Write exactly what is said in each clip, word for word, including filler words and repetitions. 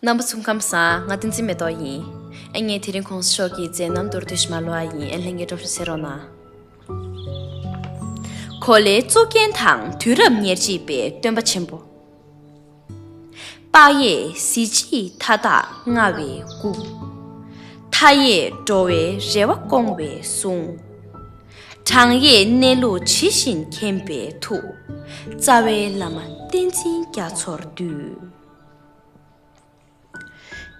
རྣམ་པ་ཚོ་སྐུ་ཁམས་བཟང་། ང་བསྟན་འཛིན་མེ་ཏོག་ཡིན། ཨ་ངས་དེ་རིང་གོང་ས་མཆོག་གི་མཛད་རྣམ་མདོར་བསྡུས་ཤིག་མར་ཀློག་ཡ་ཡིན། ཨ་ལྷན་རྒྱས་སྤྲོ་བཞིན་གསན་རོགས་གནང་། གོ་ལའི་གཙུག་རྒྱན་དང་དུས་རབས་ཉེར་གཅིག་པའི་སྟོན་པ་ཆེན་པོ། དཔག་ཡས་གཟི་བརྗིད་མཐའ་དག་མངའ་བའི་སྐུ། མཐའ་ཡས་འགྲོ་བའི་རེ་བ་སྐོང་བའི་གསུང་། བགྲང་ཡས་གནས་ལུགས་ཇི་བཞིན་མཁྱེན་པའི་ཐུགས། རྩ་བའི་བླ་མ་བསྟན་འཛིན་རྒྱ་མཚོར་འདུད།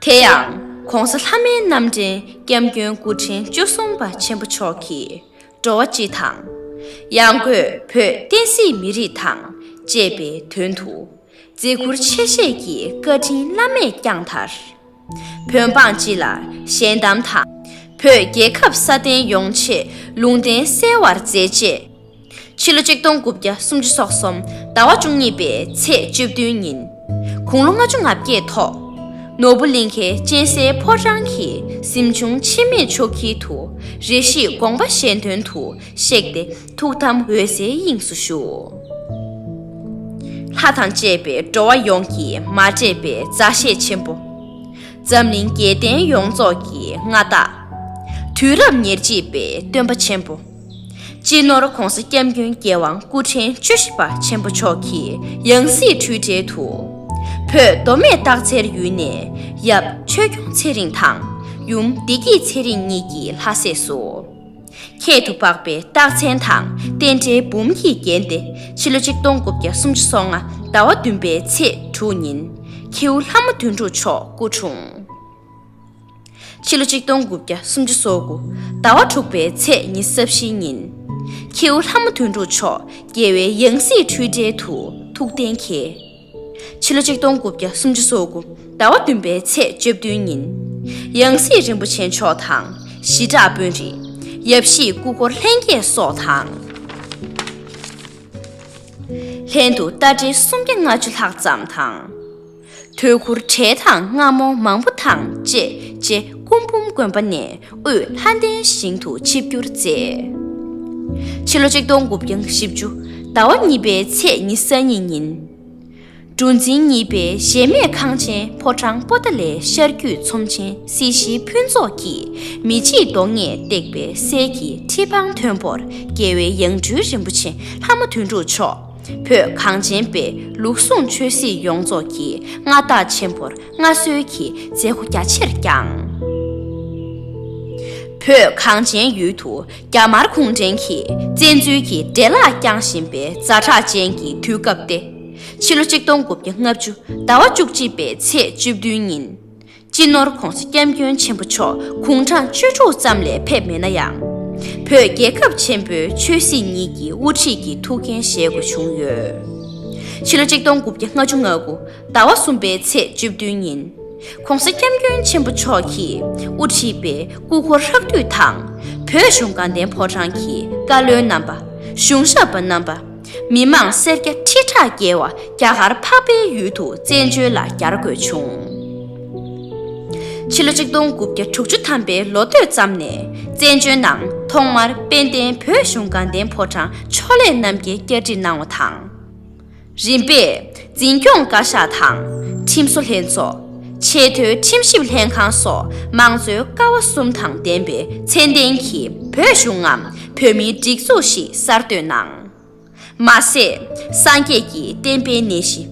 དེ་ཡང་གོང་ས་ལྷ་མིའི་རྣམ་འདྲེན་སྐྱབས་མགོན་སྐུ་ཕྲེང་བཅུ་གསུམ་པ་ཆེན་པོ་མཆོག་གིས་འགྲོ་བ་སྤྱི་དང་། ཡང་སྒོས་བོད་བསྟན་སྲིད་མི་རིགས་དང་བཅས་པའི་དོན་དུ་བརྩི་བཀུར་ཆེ་བཞེས་ཀྱི་བཀའ་དྲིན་བླ་མེད་བསྐྱངས་མཐར། བོད་འབངས་སྤྱི་ལ་ཞལ་གདམས་དང་། བོད་རྒྱལ་ཁབ་སྲ་བརྟན་ཡོང་ཆེད་ལུང་བསྟན་གསལ་བར་མཛད་རྗེས། ཕྱི་ལོ་ཆིག་སྟོང་དགུ་བརྒྱ་སུམ་ཅུ་སོ་གསུམ་ཟླ་བ་བཅུ་གཉིས་པའི་ཚེས་བཅུ་བདུན་ཉིན། དགུང་ལོ་ལྔ་བཅུ་ང་བརྒྱད་ཐོག་ནོར་བུ་གླིང་ཁའི་སྤྱན་གསལ་ཕོ་བྲང་གི་གཟིམ་ཆུང་འཆི་མེད་མཆོག་དཀྱིལ་དུ་རེ་ཞིག་དགོངས་པ་གཞན་དོན་དུ་གཤེགས་ཏེ་ཐུགས་དམ་འོད་གསལ་དབྱིངས་སུ་ཞུགས། ལྷ་དང་བཅས་པའི་འགྲོ་བ་ཡོངས་ཀྱི་མ་འདྲེས་པའི་མཛའ་བཤེས་ཆེན་པོ། འཛམ་གླིང་རྒྱལ་བསྟན་ཡོངས་རྫོགས་ཀྱི་མངའ་བདག་དུས་རབས་ཉེར་གཅིག་པའི་སྟོན་པ་ཆེན་པོ། སྤྱི་ནོར་༧གོང་ས་༧སྐྱབས་མགོན་རྒྱལ་དབང་སྐུ་ཕྲེང་བཅུ་བཞི་པ་ཆེན་པོ་མཆོག་གི་ཡང་སྲིད་འཁྲུལ་བྲལ་དུ། བོད་མདོ་སྨད་སྟག་འཚེར་ཡུལ་ནས་ཡབ་ཆོས་སྐྱོང་ཚེ་རིང་དང་ཡུམ་བདེ་སྐྱིད་ཚེ་རིང་གཉིས་ཀྱི་ལྷ་སྲས་སུ། ཁྱད་དུ་འཕགས་པའི་རྟགས་མཚན་དང་རྟེན་འབྲེལ་འབུམ་གྱིས་བརྒྱན་ཏེ་ཕྱི་ལོ་ཆིག་སྟོང་དགུ་བརྒྱ་སུམ་ཅུ་སོ་ལྔ་ཟླ་བ་བདུན་པའི་ཚེས་དྲུག་ཉིན་ཁྱེའུ་ལྷ་མོ་དོན་གྲུབ་མཆོག་སྐུ་འཁྲུངས། ཕྱི་ལོ་ཆིག་སྟོང་དགུ་བརྒྱ་སུམ་ཅུ་སོ་དགུ་ཟླ་བ་དྲུག་པའི་ཚེས་ཉི་ཤུ་རྩ་བཞི་ཉིན། ཁྱེའུ་ལྷ་མོ་དོན་གྲུབ་མཆོག་རྒྱལ་བའི་ཡང་སྲིད་འཁྲུལ་བྲལ་དུ་ཐུགས་གཏན་འཁེལ། ཕྱི་ལོ་ཆིག་སྟོང་དགུ་བརྒྱ་སུམ་ཅུ་སོ་དགུ་ཟླ་བ་བདུན་པའི་ཚེས་བཅུ་བདུན་ཉིན། ཡང་སྲིད་རིན་པོ་ཆེ་མཆོག་དང་ཞི་དྲག་དཔོན་རིགས། ཡབ་གཞིས་སྐུ་འཁོར་ལྷན་རྒྱས་སོགས་དང་། ལྷན་དུ་རྟ་དྲེལ་སུམ་བརྒྱ་ལྔ་བཅུ་ལྷག་ཙམ་དང་། དོས་གུར་བྲེ་དང་རྔ་མོང་མང་པོ་དང་བཅས་རྗེ་སྐུ་འབུམ་དགོན་པ་ནས་དབུས་ལྷ་ལྡན་ཞིང་དུ་ཆིབས་བསྒྱུར་མཛད། ཕྱི་ལོ་ཆིག་སྟོང་དགུ་བརྒྱ་བཞི་བཅུ་ཟླ་བ་གཉིས་པའི་ཚེས་ཉི་ཤུ་རྩ་གཉིས་ཉིན། གྲུ་འཛིན་གཉིས་པའི་གཞལ་མེད་ཁང་ཆེན་ཕོ་བྲང་པོ་ཏཱ་ལའི་ཤར་རྒྱུད་ཚོམས་ཆེན་སྲིད་ཞིའི་ཕུན་ཚོགས་ཀྱིས་མི་འཇིགས་གདོང་ལྔས་བཏེགས་པའི་གསེར་གྱི་ཁྲི་འཕང་མཐོན་པོར་རྒྱལ་བའི་ཡང་སྤྲུལ་རིན་པོ་ཆེ་ལྷ་མོ་དོན་གྲུབ་མཆོག་བོད་གངས་ཅན་པའི་ལུགས་ཟུང་ཆོས་སྲིད་ཡོངས་རྫོགས་ཀྱི་མངའ་བདག་ཆེན་པོར་མངའ་གསོལ་གྱི་མཛད་སྒོ་རྒྱ་ཆེར་བསྐྱངས། བོད་གངས་ཅན་ཡུལ་དུ་རྒྱ་དམར་གུང་ཁྲན་གྱིས་བཙན་འཛུལ་གྱི་འདྲེ་ལག་བརྐྱངས་བཞིན་པའི་ཛ་དྲག་ཅན་གྱི་དུས་སྐབས་ཏེ། ཕྱི་ལོ་ཆིག་སྟོང་དགུ་བརྒྱ་ལྔ་བཅུ་ཟླ་བ་བཅུ་གཅིག་པའི་ཚེས་བཅུ་བདུན་ཉིན། སྤྱི་ནོར་༧གོང་ས་༧སྐྱབས་མགོན་ཆེན་པོ་མཆོག་དགུང་གྲངས་བཅུ་དྲུག་ཙམ་ལས་ཕེབས་མེད་ན་ཡང་། བོད་རྒྱལ་ཁབ་ཆེན་པོའི་ཆོས་སྲིད་གཉིས་ཀྱི་དབུ་ཁྲིད་ཀྱི་ཐུགས་འགན་བཞེས་དགོས་བྱུང་ཡོད། ཕྱི་ལོ་ཆིག་སྟོང་དགུ་བརྒྱ་ལྔ་བཅུ་ང་དགུ་ཟླ་བ་གསུམ་པའི་ཚེས་བཅུ་བདུན་ཉིན། ༧གོང་ས་༧སྐྱབས་མགོན་ཆེན་པོ་མཆོག་གིས་དབུ་ཁྲིད་པའི་སྐུ་འཁོར་ཧྲག་བསྡུས་དང་། བོད་གཞུང་དགའ་ལྡན་ཕོ་བྲང་གི་བཀའ་བློན་རྣམ་པ། གཞུང་ཞབས་པ་རྣམ་པ། མི་མང་སེར་སྐྱ་ཁྲི་ཕྲག་བརྒལ་བ་རྒྱ་གར་འཕགས་པའི་ཡུལ་དུ་བཙན་བྱོལ་ལ་གྱར་དགོས་བྱུང་། ཕྱི་ལོ་ཆིག་སྟོང་དགུ་བརྒྱ་དྲུག་ཅུ་ཐམ་པའི་ལོ་སྟོད་ཙམ་ནས་བཙན་བྱོལ་ནང་ཐོག་མར་དཔལ་ལྡན་བོད་གཞུང་དགའ་ལྡན་ཕོ་བྲང་ཕྱོགས་ལས་རྣམ་རྒྱལ་བསྐྱར་སྒྲིག་གནང་བ་དང་། རིམ་པས་འཛིན་སྐྱོང་བཀའ་ཤག་དང་ཁྲིམས་བཟོ་ལྷན་ཚོགས། ཆེས་མཐོའི་ཁྲིམས་ཞིབ་ལྷན་ཁང་སོགས་དམངས་གཙོའི་ཀ་བ་གསུམ་དང་ལྡན་པའི་ཚད་ལྡན་གྱི་བོད་གཞུང་ངམ་བོད་མིའི་སྒྲིག་འཛུགས་ཤིག་གསར་གཏོད་གནང་། མ་ཟད། སངས་རྒྱས་ཀྱི་བསྟན་པའི་གནས་གཞི།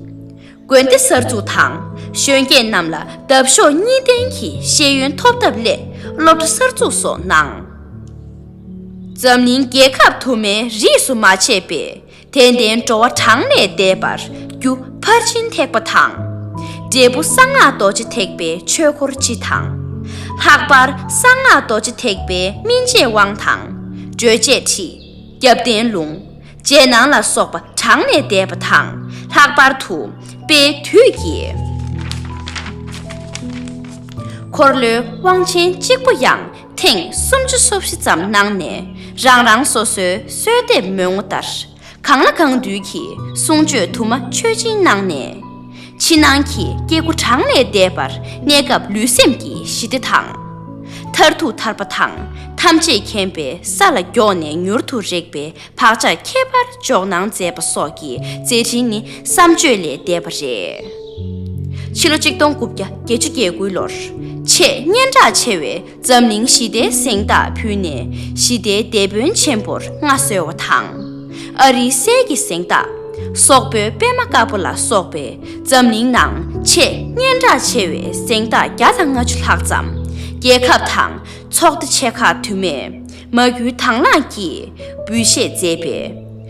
དགོན་སྡེ་གསར་འཛུགས་དང་། གཞོན་སྐྱེས་རྣམས་ལ་འདབ་གཤོག་གཉིས་ལྡན་གྱི་ཤེས་ཡོན་ཐོབ་ཐབས་སླད་སློབ་གྲྭ་གསར་འཛུགས་སོགས་གནང་། འཛམ་གླིང་རྒྱལ་ཁབ་དུ་མའི་རིས་སུ་མ་ཆད་པའི་དད་ལྡན་འགྲོ་བ་གྲངས་ལས་འདས་པར་རྒྱུ་ཕར་ཕྱིན་ཐེག་པ་དང་། འབྲས་བུ་གསང་སྔགས་རྡོ་རྗེ་ཐེག་པའི་ཆོས་འཁོར་སྤྱི་དང་། ལྷག་པར་གསང་སྔགས་རྡོ་རྗེ་ཐེག་པའི་སྨིན་བྱེད་དབང་དང་། སྒྲོལ་བྱེད་ཁྲིད། རྒྱབ་རྟེན་ལུང་། རྗེས་གནང་ལ་སོགས་པ་གྲངས་ལས་འདས་པ་དང་། ལྷག་པར་དུ་དཔལ་དུས་ཀྱི་འཁོར་ལོའི་དབང་ཆེན་གཅིག་པུ་ཡང་ཐེངས་སུམ་ཅུ་སོ་བཞི་ཙམ་གནང་ནས། རང་རང་སོ་སོའི་གསོལ་འདེབས་མོས་ངོ་ལྟར། གང་ལ་གང་འདུལ་གྱི་གསུང་ཆོས་དུ་མ་མཆོད་སྦྱིན་གནང་ནས། ཕྱི་ནང་གི་སྐྱེ་དགུ་གྲངས་ལས་འདས་པར་གནས་སྐབས་ལུས་སེམས་ཀྱི་ཞི་བདེ་དང་། མཐར་ཐུག་ཐར་པ་དང་ཐམས་ཅད་མཁྱེན་པའི་ས་ལ་མགྱོགས་ནས་མྱུར་དུ་རེག་པའི་བག་ཆགས་ཁྱད་པར་འཇོག་གནང་མཛད་པ་སོགས་ཀྱི་མཛད་འཕྲིན་ནི་བསམ་བརྗོད་ལས་འདས་པ་རེད། ཕྱི་ལོ་ཆིག་སྟོང་དགུ་བརྒྱ་བརྒྱད་ཅུ་གྱ་དགུ་ལོར་ཆེས་སྙན་གྲགས་ཆེ་བའི་འཛམ་གླིང་ཞི་བདེའི་གཟེངས་རྟགས་ཕུལ་ནས་ཞི་བདེའི་དེད་དཔོན་ཆེན་པོར་མངའ་གསོལ་བ་དང་། ཨ་རིའི་གསེར་གྱི་གཟེངས་རྟགས། སོག་པོའི་པད་མ་དཀར་པོ་ལ་སོགས་པའི་འཛམ་གླིང་ནང་ཆེས་སྙན་གྲགས་ཆེ་བའི་གཟེངས་རྟགས་བརྒྱ་དང་ལྔ་བཅུ་ལྷག་ཙམ། རྒྱལ་ཁབ་དང་ཚོགས་སྡེ་ཆེ་ཁག་དུ་མས། མ་གུས་དང་བླངས་ཀྱིས་འབུལ་བཞེས་མཛད་པའི་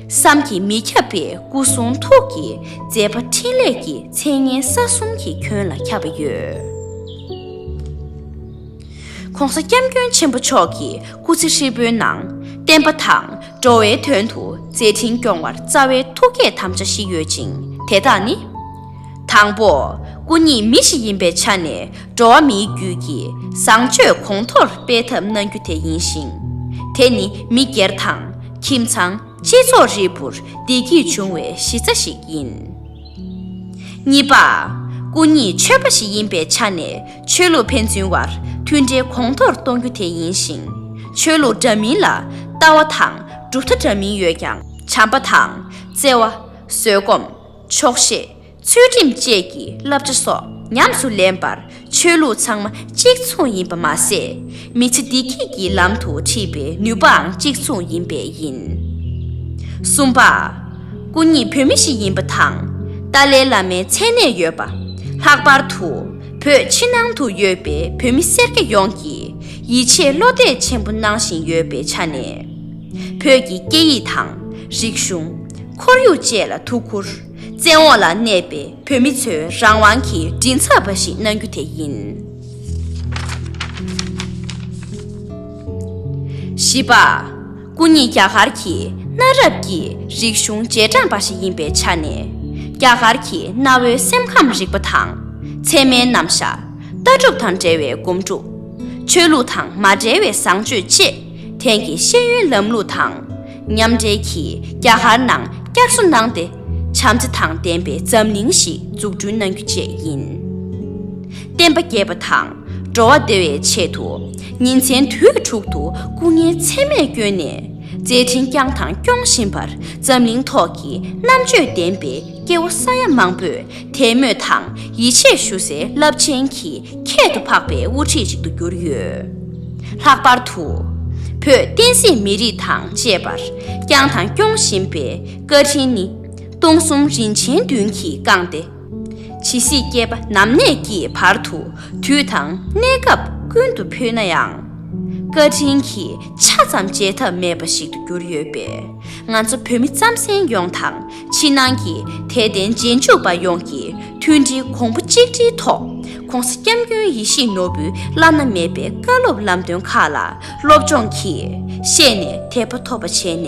བསམ་གྱིས་མི་ཁྱབ་པའི་སྐུ་གསུང་ཐུགས་ཀྱི་མཛད་པ་འཕྲིན་ལས་ཀྱི་མཚན་སྙན་ས་གསུམ་གྱི་ཁྱོན་ལ་ཁྱབ་པ་ཡོད། ༸གོང་ས་༸སྐྱབས་མགོན་ཆེན་པོ་མཆོག་གི་སྐུ་ཚེ་ཧྲིལ་པོའི་ནང་བསྟན་པ་དང་འགྲོ་བའི་དོན་དུ་མཛད་འཕྲིན་སྐྱོང་བར་རྩ་བའི་ཐུགས་བསྐྱེད་དམ་བཅའ་བཞི་ཡོད་ཅིང་དེ་དག་ནི། དང་པོ། སྐུ་ཉིད་མི་ཞིག་ཡིན་པའི་ཆ་ནས་འགྲོ་བ་མིའི་རྒྱུད་ཀྱི་བཟང་སྤྱོད་གོང་མཐོར་སྤེལ་ཐབས་གནང་རྒྱུ་དེ་ཡིན་ཞིང་། དེ་ནི་མི་སྒེར་དང་ཁྱིམ་ཚང་། སྤྱི་ཚོགས་ཧྲིལ་པོར་བདེ་སྐྱིད་འབྱུང་བའི་གཞི་རྩ་ཞིག་ཡིན། གཉིས་པ། སྐུ་ཉིད་ཆོས་པ་ཞིག་ཡིན་པའི་ཆ་ནས་ཆོས་ལུགས་ཕན་ཚུན་བར་མཐུན་འབྲེལ་གོང་མཐོར་གཏོང་རྒྱུ་དེ་ཡིན་ཞིང་། ཆོས་ལུགས་འདྲ་མིན་ལ་ལྟ་བ་དང་གྲུབ་མཐའ་འདྲ་མིན་ཡོད་ཀྱང་བྱམས་པ་དང་བརྩེ་བ། བཟོད་སྒོམ། ཆོག་ཤེས། ཚུལ་ཁྲིམས་བཅས་ཀྱི་བསླབ་བྱ་སོགས་ཉམས་སུ་ལེན་པར་ཆོས་ལུགས་ཚང་མ་གཅིག་མཚུངས་ཡིན་པ་མ་ཟད། མི་ཚེ་བདེ་སྐྱིད་ཀྱི་ལམ་དུ་ཁྲིད་པའི་ནུས་པའང་གཅིག་མཚུངས་ཡིན་པས་ཡིན། གསུམ་པ། སྐུ་ཉིད་བོད་མི་ཞིག་ཡིན་པ་དང་། ཏཱ་ལའི་བླ་མའི་མཚན་གནས་ཡོད་པ། ལྷག་པར་དུ་བོད་ཕྱི་ནང་དུ་ཡོད་པའི་བོད་མི་སེར་སྐྱ་ཡོངས་ཀྱིས་ཡིད་ཆེས་བློ་གཏད་ཆེན་པོ་གནང་བཞིན་ཡོད་པའི་ཆ་ནས། བོད་ཀྱི་སྐད་ཡིག་དང་རིག་གཞུང་། ཁོར་ཡུག་བཅས་ལ་ཐུགས་ཁུར། བཙན་འོག་ལ་གནས་པའི་བོད་མི་ཚོའི་རང་དབང་གི་མགྲིན་ཚབ་པ་ཞིག་གནང་རྒྱུ་དེ་ཡིན། བཞི་པ། སྐུ་ཉིད་རྒྱ་གར་གྱི་གནའ་རབས་ཀྱི་རིག་གཞུང་རྗེས་འབྲང་པ་ཞིག་ཡིན་པའི་ཆ་ནས། རྒྱ་གར་གྱི་གནའ་བོའི་སེམས་ཁམས་རིག་པ་དང་། ཚད་མའི་རྣམ་གཞག་ལྟ་གྲུབ་དང་འབྲེལ་བའི་སྒོམ་སྒྲུབ། ཆོས་ལུགས་དང་མ་འབྲེལ་བའི་བཟང་སྤྱོད་བཅས་དེང་གི་ཤེས་ཡོན་ལམ་ལུགས་དང་མཉམ་འབྲེལ་གྱིས་རྒྱ་གར་ནང་བསྐྱར་གསོ་གནང་སྟེ། བྱམས་བརྩེ་དང་ལྡན་པའི་འཛམ་གླིང་ཞིག་འཛུགས་སྐྲུན་གནང་རྒྱུ་བཅས་ཡིན། བསྟན་པ་རྒྱས་པ་དང་འགྲོ་བ་བདེ་བའི་ཆེད་དུ་ཉིན་མཚན་དུས་དྲུག་ཏུ་སྐུ་ངལ་ཚད་མེད་བསྐྱོན་ནས་མཛད་འཕྲིན་བསྐྱངས་དང་སྐྱོང་བཞིན་པར་འཛམ་གླིང་ཐོག་གི་རྣམ་དཔྱོད་ལྡན་པའི་སྐྱེ་བོ་ས་ཡ་མང་པོས་དད་མོས་དང་ཡིད་ཆེས་ཞུ་སའི་རླབས་ཆེན་གྱི་ཁྱད་དུ་འཕགས་པའི་དབུ་ཁྲིད་ཅིག་ཏུ་གྱུར་ཡོད། ལྷག་པར་དུ། བོད་བསྟན་སྲིད་མི་རིགས་དང་བཅས་པར་བསྐྱངས་དང་སྐྱོང་བཞིན་པའི་བཀའ་དྲིན་ནི། སྟོང་གསུམ་རིན་ཆེན་བདུན་གྱིས་བསྐངས་ཏེ། ཇི་སྲིད་སྐྱེས་པ་ནམ་གནས་ཀྱི་བར་དུ་དུས་དང་གནས་སྐབས་ཀུན་ཏུ་ཕུལ་ན་ཡང་། བཀའ་དྲིན་གྱིས་ཆ་ཙམ་བརྗེད་ཐབས་མེད་པ་ཞིག་ཏུ་གྱུར་ཡོད་པས། ང་ཚོ་བོད་མི་རྩམ་ཟན་ཡོངས་དང་ཕྱི་ནང་གི་དད་ལྡན་རྗེས་འཇུག་པ་ཡོངས་ཀྱིས་མཐུན་སྒྲིལ་གོང་བུ་གཅིག་སྒྲིལ་ཐོག་༸གོང་ས་༸སྐྱབས་མགོན་ཡིད་བཞིན་ནོར་བུའི་བླ་ན་མེད་པའི་བཀའ་སློབ་ལམ་སྟོན་ཁག་ལ་སློབ་སྦྱོང་གིས་ཤེས་ནས་དད་པ་ཐོབ་པ་བྱས་ནས།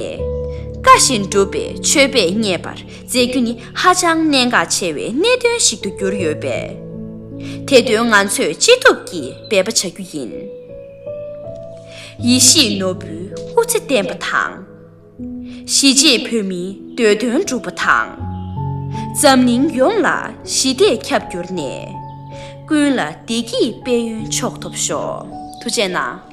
བཀའ་བཞིན་སྒྲུབ་པའི་ཆོས་པས་མཉེས་པར་མཛད་རྒྱུ་ནི་ཧ་ཅང་གནད་འགག་ཆེ་བའི་གནད་དོན་ཞིག་ཏུ་གྱུར་ཡོད་པས། དེ་དོན་ང་ཚོས་ཅི་ཐུབ་ཀྱིས་འབད་པ་བྱ་རྒྱུ་ཡིན། ཡིད་བཞིན་ནོར་བུའི་སྐུ་ཚེ་བརྟན་པ་དང་། གཞིས་བྱེས་བོད་མིའི་འདོད་དོན་འགྲུབ་པ་དང་། འཛམ་གླིང་ཡོངས་ལ་ཞི་བདེས་ཁྱབ་གྱུར་ནས། ཀུན་ལ་བདེ་སྐྱིད་དཔལ་ཡོན་མཆོག་ཐོབ་ཤོག་ཐུགས་རྗེ་གནང་།